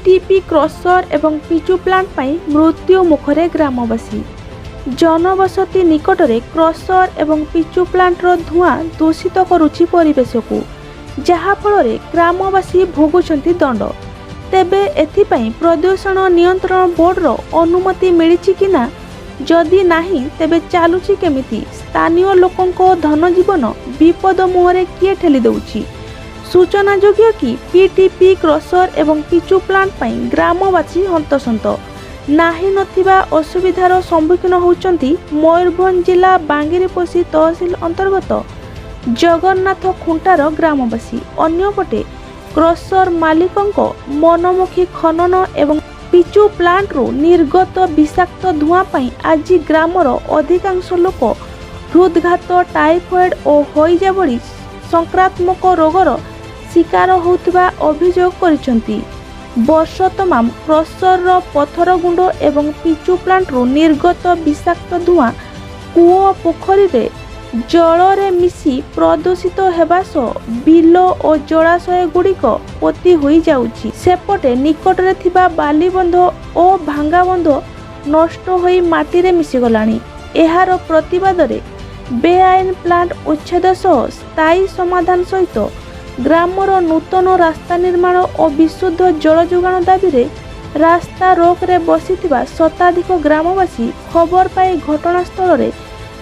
ପିଟିପି crusher ଏବଂ ପିଚୁ plant ପାଇଁ ମୃତ୍ୟୁ ମୁଖରେ ଗ୍ରାମବାସୀ। ଜନବସତି ନିକଟରେ କ୍ରସର ଏବଂ ପିଚୁ ପ୍ଲାଣ୍ଟର ଧୂଆଁ ଦୂଷିତ କରୁଛି ପରିବେଶକୁ, ଯାହାଫଳରେ ଗ୍ରାମବାସୀ ଭୋଗୁଛନ୍ତି ଦଣ୍ଡ। ତେବେ ଏଥିପାଇଁ ପ୍ରଦୂଷଣ ନିୟନ୍ତ୍ରଣ ବୋର୍ଡର ଅନୁମତି ମିଳିଛି କି ନା? ଯଦି ନାହିଁ, ତେବେ ଚାଲୁଛି କେମିତି? ସ୍ଥାନୀୟ ଲୋକଙ୍କ ଧନଜୀବନ ବିପଦ ମୁହଁରେ କିଏ ଠେଲି ଦେଉଛି? ସୂଚନାଯୋଗ୍ୟ କି ପିଟିପି କ୍ରସର ଏବଂ ପିଚୁ ପ୍ଲାଣ୍ଟ ପାଇଁ ଗ୍ରାମବାସୀ ହନ୍ତସନ୍ତ। ନାହିଁ ନଥିବା ଅସୁବିଧାର ସମ୍ମୁଖୀନ ହେଉଛନ୍ତି ମୟୂରଭଞ୍ଜ ଜିଲ୍ଲା ବାଙ୍ଗିରିପୋଷି ତହସିଲ ଅନ୍ତର୍ଗତ ଜଗନ୍ନାଥ ଖୁଣ୍ଟାର ଗ୍ରାମବାସୀ। ଅନ୍ୟପଟେ କ୍ରସର ମାଲିକଙ୍କ ମନମୁଖୀ ଖନନ ଏବଂ ପିଚୁ ପ୍ଲାଣ୍ଟରୁ ନିର୍ଗତ ବିଷାକ୍ତ ଧୂଆଁ ପାଇଁ ଆଜି ଗ୍ରାମର ଅଧିକାଂଶ ଲୋକ ହୃଦଘାତ, ଟାଇଫଏଡ୍ ଓ ହଇଜା ଭଳି ସଂକ୍ରାତ୍ମକ ରୋଗର ଶିକାର ହେଉଥିବା ଅଭିଯୋଗ କରିଛନ୍ତି। ବର୍ଷ ତମାମ କ୍ରସରର ପଥର ଗୁଣ୍ଡ ଏବଂ ପିଚୁ ପ୍ଲାଣ୍ଟରୁ ନିର୍ଗତ ବିଷାକ୍ତ ଧୂଆଁ କୂଅ, ପୋଖରୀରେ ଜଳରେ ମିଶି ପ୍ରଦୂଷିତ ହେବା ସହ ବିଲ ଓ ଜଳାଶୟଗୁଡ଼ିକ ପୋତି ହୋଇଯାଉଛି। ସେପଟେ ନିକଟରେ ଥିବା ବାଲିବନ୍ଧ ଓ ଭାଙ୍ଗାବନ୍ଧ ନଷ୍ଟ ହୋଇ ମାଟିରେ ମିଶିଗଲାଣି। ଏହାର ପ୍ରତିବାଦରେ ବେଆଇନ ପ୍ଲାଣ୍ଟ ଉଚ୍ଛେଦ ସହ ସ୍ଥାୟୀ ସମାଧାନ ସହିତ ଗ୍ରାମର ନୂତନ ରାସ୍ତା ନିର୍ମାଣ ଓ ବିଶୁଦ୍ଧ ଜଳ ଯୋଗାଣ ଦାବିରେ ରାସ୍ତା ରୋକରେ ବସିଥିବା ଶତାଧିକ ଗ୍ରାମବାସୀ ଖବର ପାଇ ଘଟଣାସ୍ଥଳରେ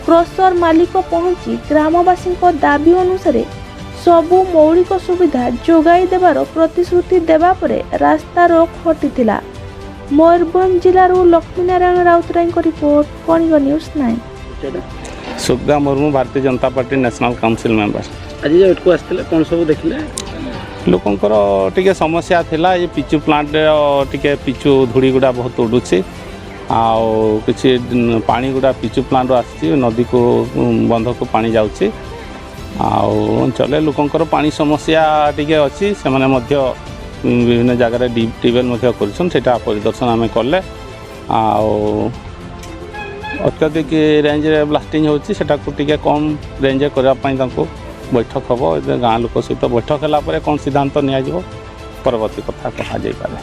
କ୍ରସର ମାଲିକ ପହଞ୍ଚି ଗ୍ରାମବାସୀଙ୍କ ଦାବି ଅନୁସାରେ ସବୁ ମୌଳିକ ସୁବିଧା ଯୋଗାଇ ଦେବାର ପ୍ରତିଶ୍ରୁତି ଦେବା ପରେ ରାସ୍ତା ରୋକ ହଟିଥିଲା। ମୟୂରଭଞ୍ଜ ଜିଲ୍ଲାରୁ ଲକ୍ଷ୍ମୀନାରାୟଣ ରାଉତରାୟଙ୍କ ରିପୋର୍ଟ, କଳିଙ୍ଗ ନ୍ୟୁଜ୍ 9। ସୁଖଦା ମୁର୍ମୁ, ଭାରତୀୟ ଜନତା ପାର୍ଟି ନ୍ୟାସନାଲ୍ କାଉନସିଲ୍ ମେମ୍ବର। ଆଜି ଯେଉଁ ଏଠକୁ ଆସିଥିଲେ, କ'ଣ ସବୁ ଦେଖିଲେ? ଲୋକଙ୍କର ଟିକେ ସମସ୍ୟା ଥିଲା। ଏ ପିଚୁ ପ୍ଲାଣ୍ଟର ଟିକେ ପିଚୁ ଧୂଳି ଗୁଡ଼ା ବହୁତ ଉଡ଼ୁଛି ଆଉ କିଛି ପାଣି ଗୁଡ଼ା ପିଚୁ ପ୍ଲାଣ୍ଟରୁ ଆସୁଛି, ନଦୀକୁ ବନ୍ଧକୁ ପାଣି ଯାଉଛି। ଆଉ ଅଞ୍ଚଳରେ ଲୋକଙ୍କର ପାଣି ସମସ୍ୟା ଟିକେ ଅଛି। ସେମାନେ ମଧ୍ୟ ବିଭିନ୍ନ ଜାଗାରେ ଡିପ୍ ଟ୍ୟୁବୱେଲ୍ ମଧ୍ୟ କରୁଛନ୍ତି। ସେଇଟା ପରିଦର୍ଶନ ଆମେ କଲେ। ଆଉ ଅତ୍ୟଧିକ ରେଞ୍ଜରେ ବ୍ଲାଷ୍ଟିଂ ହେଉଛି, ସେଟାକୁ ଟିକେ କମ୍ ରେଞ୍ଜରେ କରିବା ପାଇଁ ତାଙ୍କୁ ବୈଠକ ହେବ। ଏବେ ଗାଁ ଲୋକ ସହିତ ବୈଠକ ହେଲା ପରେ କ'ଣ ସିଦ୍ଧାନ୍ତ ନିଆଯିବ, ପରବର୍ତ୍ତୀ କଥା କୁହାଯାଇପାରେ।